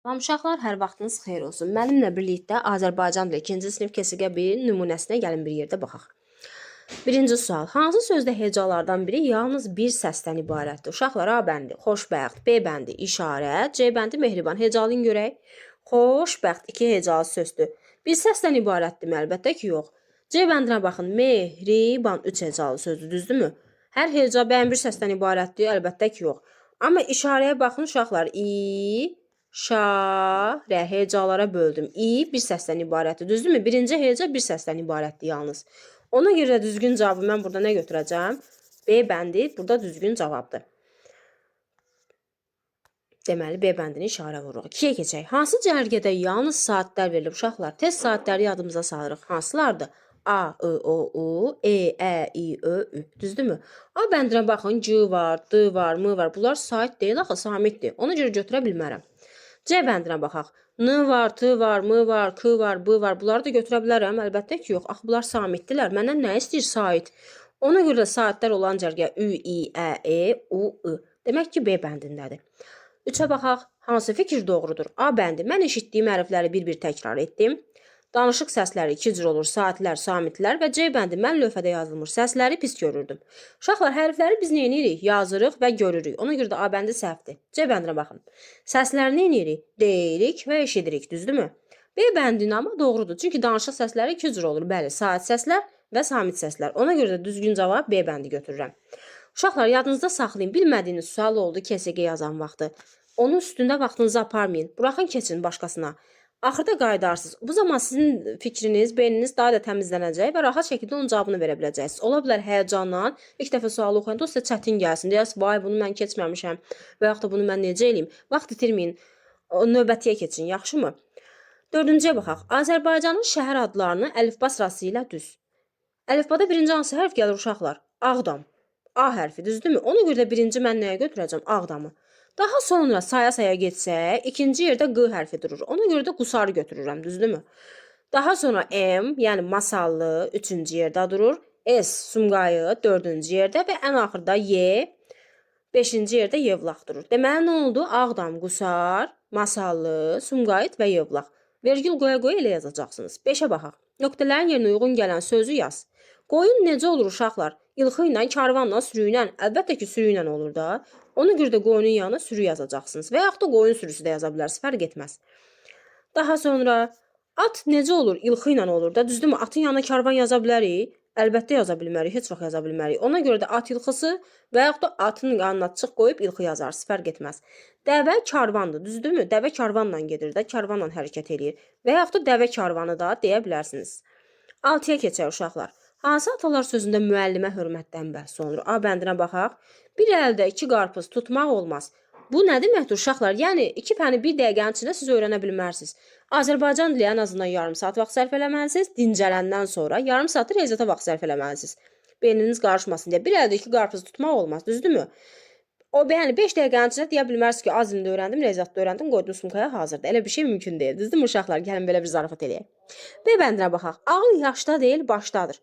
Salam uşaqlar, hər vaxtınız xeyir olsun. Mənimlə birlikdə Azərbaycan dili 2-ci sinif KSQ 1 nümunəsinə gəlin bir yerdə baxaq. Birinci sual. Hansı sözdə hecalardan biri yalnız bir səsdən ibarətdir? Uşaqlar, A bəndi xoşbəxt, B bəndi işarə, C bəndi mehriban. Hecalayın görək. Xoşbəxt iki hecalı sözdür. Bir səsdən ibarətdirmi? Əlbəttə ki, yox. C bəndinə baxın. Mehriban üç hecalı sözdür, düzdürmü? Hər heca bəyən bir səsdən ibarətdir? Əlbəttə ki, yox. Amma işarəyə baxın uşaqlar. İ, şa, rə hecalara böldüm. İ bir səsdən ibarətdir, düzdürmü? Birinci heca bir səsdən ibarətdir yalnız. Ona görə düzgün cavabı mən burada nə götürəcəm? B bəndi burada düzgün cavabdır. Deməli, B bəndini işarə vururuq. 2-yə keçək. Hansı cərgədə yalnız saatlər verilib? Uşaqlar, tez saatləri yadımıza salırıq. Hansılardır? A, I, O, U, E, Ə, İ, Ö, Ü. Düzdürmü? A bəndinə baxın. C var, D var, M var. Bunlar saat deyil axı, samitdir. Ona görə götürə bilmərəm. C bəndinə baxaq. N var, T var, M var, K var, B var. Bunları da götürə bilərəm? Əlbəttə ki, yox. Axı bunlar samitdirlər. Məndən nə istəyir saat? Ona görə də saatlər olan cərgə Ü, İ, Ə, E, U, I. Demək ki, B bəndindədir. 3-ə baxaq. Hansı fikir doğrudur? A bəndi. Mən eşitdiyim hərfləri bir-bir təkrar etdim. Danışıq səsləri iki cür olur. Saatlər, samitlər və C bəndi. Mən lövhədə yazılmış səsləri pis görürdüm. Uşaqlar, hərfləri biz nə edirik? Yazırıq və görürük. Ona görə də A bəndi səhvdir. C bəndinə baxın. Səsləri nə edirik? Deyirik və eşidirik, düzdürmü? B bəndinin amma doğrudur. Çünki danışıq səsləri iki cür olur. Bəli, saat səslər və samit səslər. Ona görə də düzgün cavab B bəndi götürürəm. Uşaqlar, yadınızda saxlayın. Bilmədiyiniz sual oldu KSG yazan vaxtı. Onun üstündə vaxtınızı aparmayın. Buraxın keçin başqasına. Axırda qayıdarsınız. Bu zaman sizin fikriniz, beyniniz daha da təmizlənəcək və rahat şəkildə onun cavabını verə biləcəksiniz. Ola bilər həyəcandan ilk dəfə sualı oxuyanda o sizə çətin gəlsin. Deyərsiniz, vay bunu mən keçməmişəm və yaxud da bunu mən necə eləyim? Vaxt itirməyin. O növbətiyə keçin, yaxşımı? Dördüncüyə baxaq. Azərbaycanın şəhər adlarını əlifba sırası ilə düz. Əlifbada birinci hansı hərf gəlir uşaqlar? Ağdam. A hərfi, düzdürmü? Ona görə də birinci mən nəyə götürəcəm? Ağdamı. Daha sonra saya-saya getsək, ikinci yerdə Q hərfi durur. Ona görə də Qusarı götürürəm, düzdürmü? Daha sonra M, yəni Masallı üçüncü yerdə durur. S, Sumqayıt dördüncü yerdə və ən axırda Y, beşinci yerdə Yevlax durur. Deməli, nə oldu? Ağdam, Qusar, Masallı, Sumqayıt və Yevlax. Vergül qoya-qoya elə yazacaqsınız. 5-ə baxaq. Nöqtələrin yerinə uyğun gələn sözü yaz. Qoyun necə olur uşaqlar? İlxı ilə, karvanla, sürü ilə. Əlbəttə ki, sürü ilə olur da. Ona görə də qoyunun yanına sürü yazacaqsınız. Və yaxud da qoyun sürüsü də yaza bilərsiniz, fərq etməz. Daha sonra at necə olur? İlxı ilə olur da, düzdürmü? Atın yanına karvan yaza bilərik? Əlbəttə yaza bilmərik, heç vaxt yaza bilmərik. Ona görə də at ilxısı və yaxud da atın yanına çıx qoyub ilxı yazarsınız, fərq etməz. Dəvə karvandır, düzdürmü? Dəvə karvanla gedir də, karvanla hərəkət eləyir. Və yaxud da dəvə karvanı da deyə bilərsiniz. 6-ya keçək uşaqlar. Hansı atalar sözündə müəllimə hörmətdən bəhs olunur? A bəndinə baxaq. Bir əldə iki qarpız tutmaq olmaz. Bu nə deməkdir uşaqlar? Yəni iki fəni bir dəqiqənin içində siz öyrənə bilmərsiniz. Azərbaycan dili ən azından yarım saat vaxt sərf eləməlisiniz. Dincələndən sonra yarım saat riyaziyyata vaxt sərf eləməlisiniz. Beyniniz qarışmasın deyə. Bir əldə iki qarpız tutmaq olmaz, düzdürmü? O yəni 5 dəqiqənin içində deyə bilmərsiniz ki, az dilində öyrəndim, riyaziyyatda öyrəndim, qoydum sumkaya hazırdır. Elə bir şey mümkün deyil. Düzdürmü uşaqlar? Gəlin belə bir zarafat eləyək. B bəndinə baxaq. Ağıl yaşda deyil, başdadır.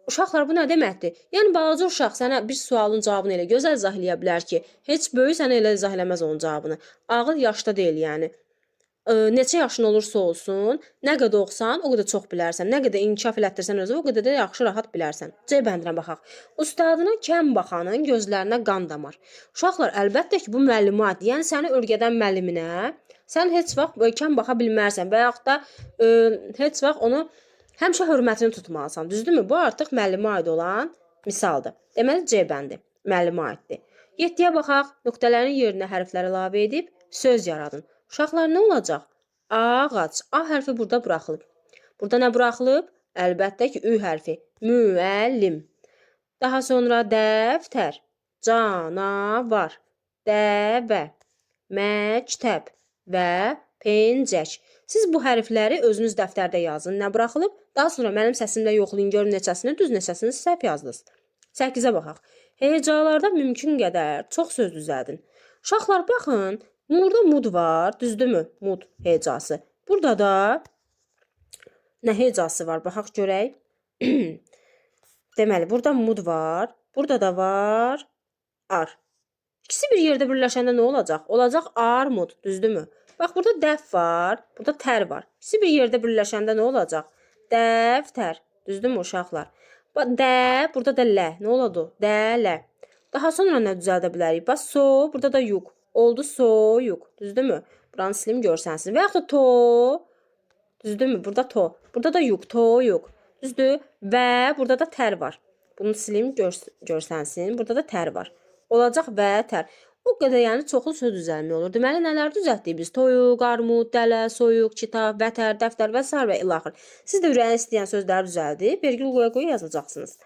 Uşaqlar, bu nə deməkdir? Yəni balaca uşaq sənə bir sualın cavabını elə gözəl izah eləyə bilər ki, heç böyük sənə elə izah eləməz onun cavabını. Ağıl yaşda deyil, yəni. Neçə yaşın olursa olsun, nə qədər oxusan, o qədər çox bilərsən. Nə qədər inkişaf elətdirsən özünü, o qədər də yaxşı, rahat bilərsən. C bəndinə baxaq. Ustadına kəm baxanın gözlərinə qan damar. Uşaqlar, əlbəttə ki, bu müəllimə aiddir. Yəni səni öyrədən müəlliminə sən heç vaxt kəm baxa bilmərsən və yaxud da heç vaxt onu həmişə hörmətini tutmalısan. Düzdürmü? Bu artıq müəllimə aid olan misaldır. Deməli, C bəndi müəllimə aiddir. 7-yə baxaq. Nöqtələrin yerinə hərflər əlavə edib söz yaradın. Uşaqlar, nə olacaq? Ağac. A hərfi burada buraxılıb. Burada nə buraxılıb? Əlbəttə ki, Ü hərfi. Müəllim. Daha sonra dəftər, canavar, dəvə, məktəb və pencək. Siz bu hərfləri özünüz dəftərdə yazın. Nə buraxılıb? Daha sonra mənim səsimdə yoxlayın, görün neçəsini düz, neçəsini səhv yazdınız. 8-ə baxaq. Hecalarda mümkün qədər çox söz düzəldin. Uşaqlar, baxın. Burada mud var, düzdürmü? Mud hecası. Burada da nə hecası var? Baxaq görək. Deməli, burada mud var. Burada da var ar. İkisi bir yerdə birləşəndə nə olacaq? Olacaq armud, düzdürmü? Bax, burada dəf var, burada tər var. İkisi bir yerdə birləşəndə nə olacaq? Dəftər. Düzdürmü uşaqlar? Bax, də, burada da lə. Nə oldu? Dələ. Daha sonra nə düzəldə bilərik? Bax, so, burada da yuq. Oldu soyuq. Düzdürmü? Buranı silim görsənsin. Və yaxud da to. Düzdürmü? Burada to. Burada da yuq, toyuq. Düzdür? Və burada da tər var. Bunu silim görsənsin. Burada da tər var. Olacaq və tər. O qədər yəni çoxlu söz düzəlmək olur. Deməli nələr düzəltdik biz? Toyuq, armud, dələ, soyuq, kitab, vətər, dəftər və sair və ilaxır. Siz də ürəyiniz istəyən sözləri düzəldib vergül qoya-qoya yazacaqsınız.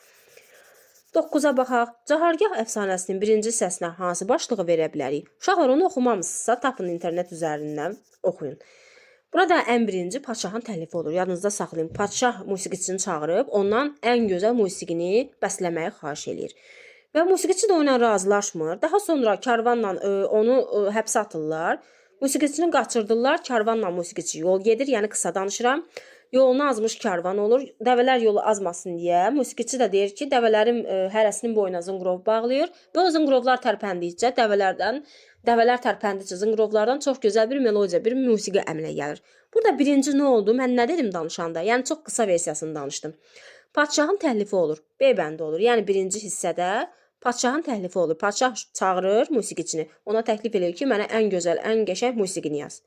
9-a baxaq. Cahargah əfsanəsinin birinci hissəsinə hansı başlığı verə bilərik? Uşaqlar onu oxumamısınızsa tapın internet üzərindən oxuyun. Burada ən birinci padşahın təklifi olur. Yadınızda saxlayın. Padşah musiqiçini çağırıb ondan ən gözəl musiqini bəstələməyi xahiş eləyir. Və musiqiçi də onunla razılaşmır. Daha sonra karvanla onu həbsə atırlar. Musiqiçini qaçırdırlar. Karvanla musiqiçi yol gedir. Yəni qısa danışıram. Yolunu azmış karvan olur. Dəvələr yolu azmasın deyə musiqiçi də deyir ki, dəvələrin hərəsinin boynuna zınqrov bağlayır və o zınqrovlar tərpəndikcə dəvələr tərpəndikcə zınqrovlardan çox gözəl bir melodiya, bir musiqi əmələ gəlir. Burada birinci nə oldu? Mən nə dedim danışanda? Yəni çox qısa versiyasını danışdım. Padşahın təklifi olur. B bəndi olur. Yəni birinci hissədə padşahın təklifi olur. Padşah çağırır musiqiçini. Ona təklif eləyir ki, mənə ən gözəl, ən qəşəng musiqini yaz.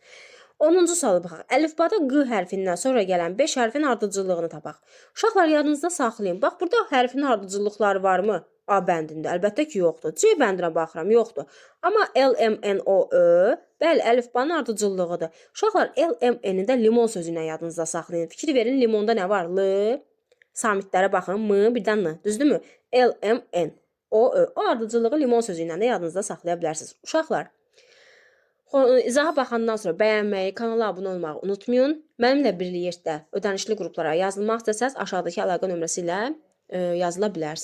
10-cu suala baxaq. Əlifbada Q hərfindən sonra gələn 5 hərfin ardıcıllığını tapaq. Uşaqlar yadınızda saxlayın. Bax, burada hərfin ardıcıllıqları varmı? A bəndində. Əlbəttə ki, yoxdur. C bəndinə baxıram, yoxdur. Amma L, M, N, O, Ö, bəli, əlifbanın ardıcıllığıdır. Uşaqlar L, M, N-i də limon sözü ilə yadınızda saxlayın. Fikir verin, limonda nə var? L, samitlərə baxın, M, birdən N. Düzdürmü? L, M, N, O, Ö. O ardıcıllığı limon sözü ilə də yadınızda saxlaya bilərsiniz. Uşaqlar, İzaha baxandan sonra bəyənməyi, kanala abunə olmağı unutmayın. Mənimlə birlikdə ödənişli qruplara yazılmaq istəsəniz aşağıdakı əlaqə nömrəsi ilə yazıla bilərsiniz.